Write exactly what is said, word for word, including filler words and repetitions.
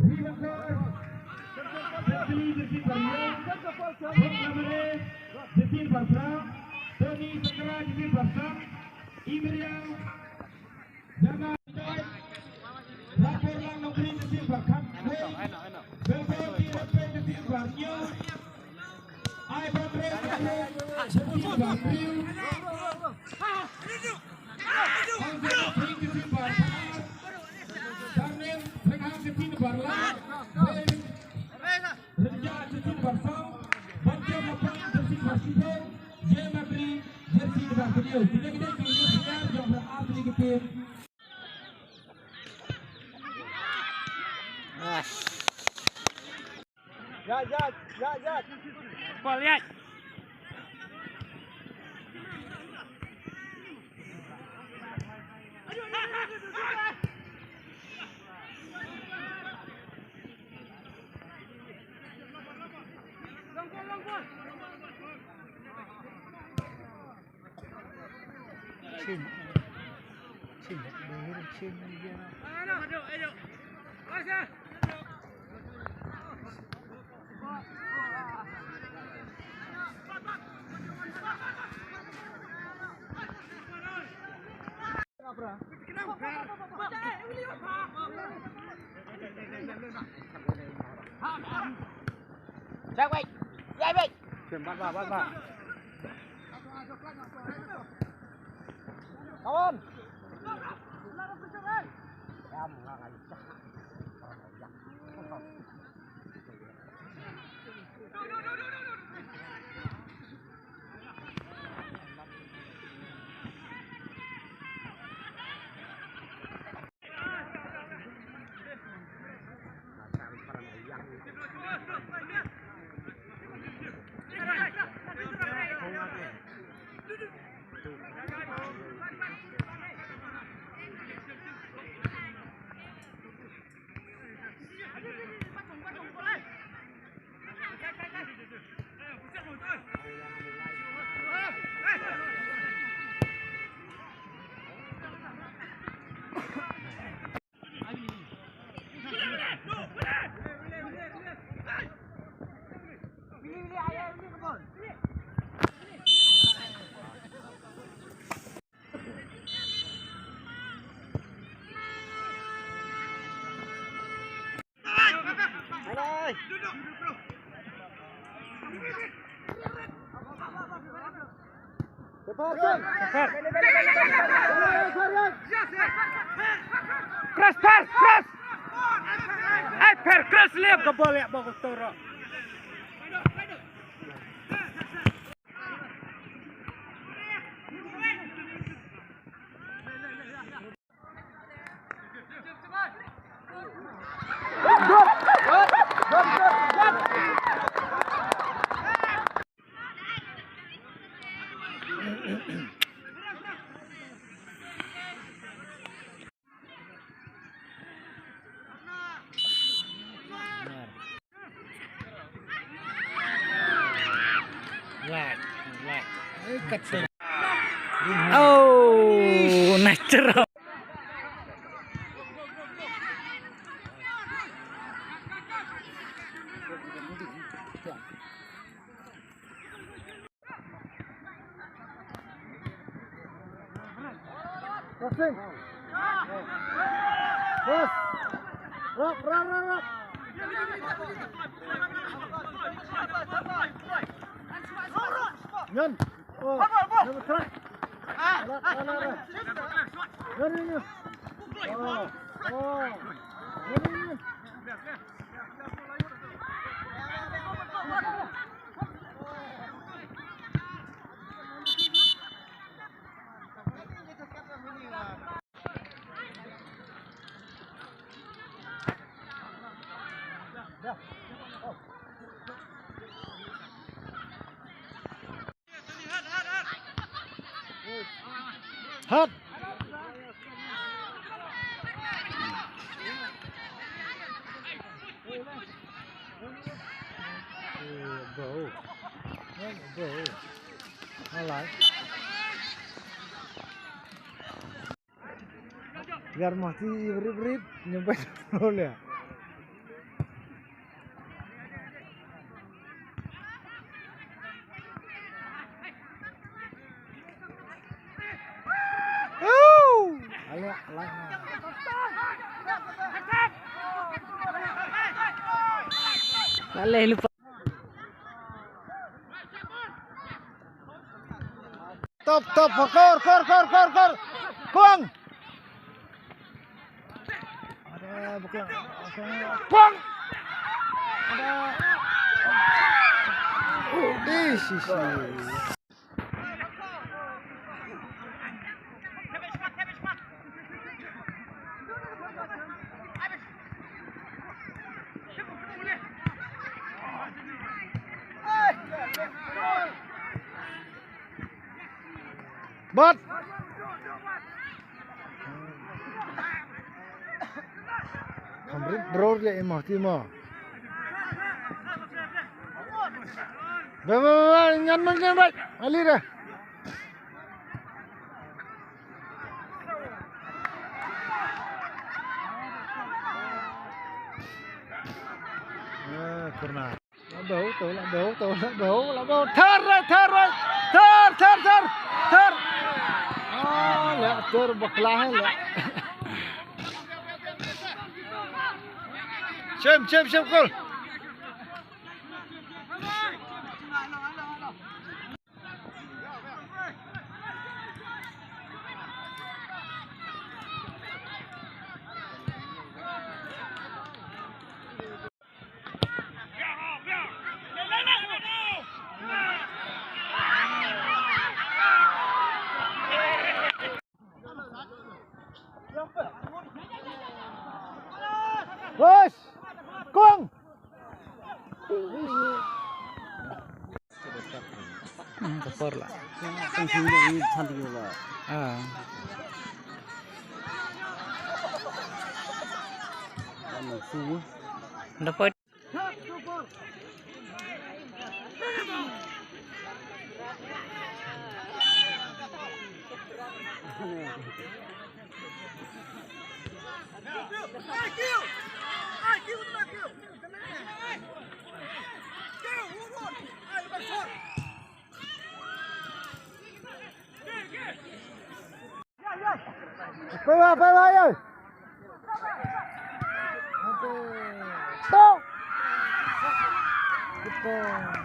Ri Bangkor, Santili jersey bar hynñiew, Bok Lamare jersey bar phra, Tony Sangara jersey bar san, Imeriang Dharma Joy, Raporlang Nongkri jersey bar khatwei, Belbon T Repe jersey bar hynñiew, Ai Bamre jersey bar hynriew, Ang Zema Pring jersey bar phra, Darneng Prenghang jersey bar lai, Rynjah jersey bar saw, Banjam Lapang jersey bar shiphew, J Magri jersey bar hynñiew. Kine ki dei ki player jong ka artylli ki team. Ïaid, ïaid, ïaid, ïaid. Bol, ïaid. Chin. Chin. Chin. Jack, wait. Jack, wait. Shem, bat ba, bat ba. Kawan. Jam, nggak, nggak bisa. Cross, pass, cross. Ai, pher, cross, lep ka bol, ïa bol, toro. Lai, lai. Kat sel. Oh, natural. Crossing. Cross. Rap, rap, rap, rap. Nyan. Oh, number three. Alat, alat, alat. Nyan, nyan, nyan. Oh, oh. Nyan, nyan, nyan. Hat. Bro. Bro. Alai. Yar mati brit brit nyampai nol ya. Au! Alai, alai. Alai, lupa. Top, top, kor, kor, kor, kor, kor. Kuang. Ada, bukan. Kuang. Ada. Ih, sisi. Bat. Hamrit bror le imo timo. Ba, ba, ba, ba, ngan man ngan bai. Ali dah. Ya, kurna. La beu, to, la beu, to, la beu, la beu. Thar, thar, thar, thar, thar, thar. Ah, la thar bakla hai la. Shem, shem, shem, kol. Bos! Kong! Hmm, ka por la. Tang sing ni than di la. Ah. Tang su. Dapat. Pei ba, pei ba, yo. Stop. Kita.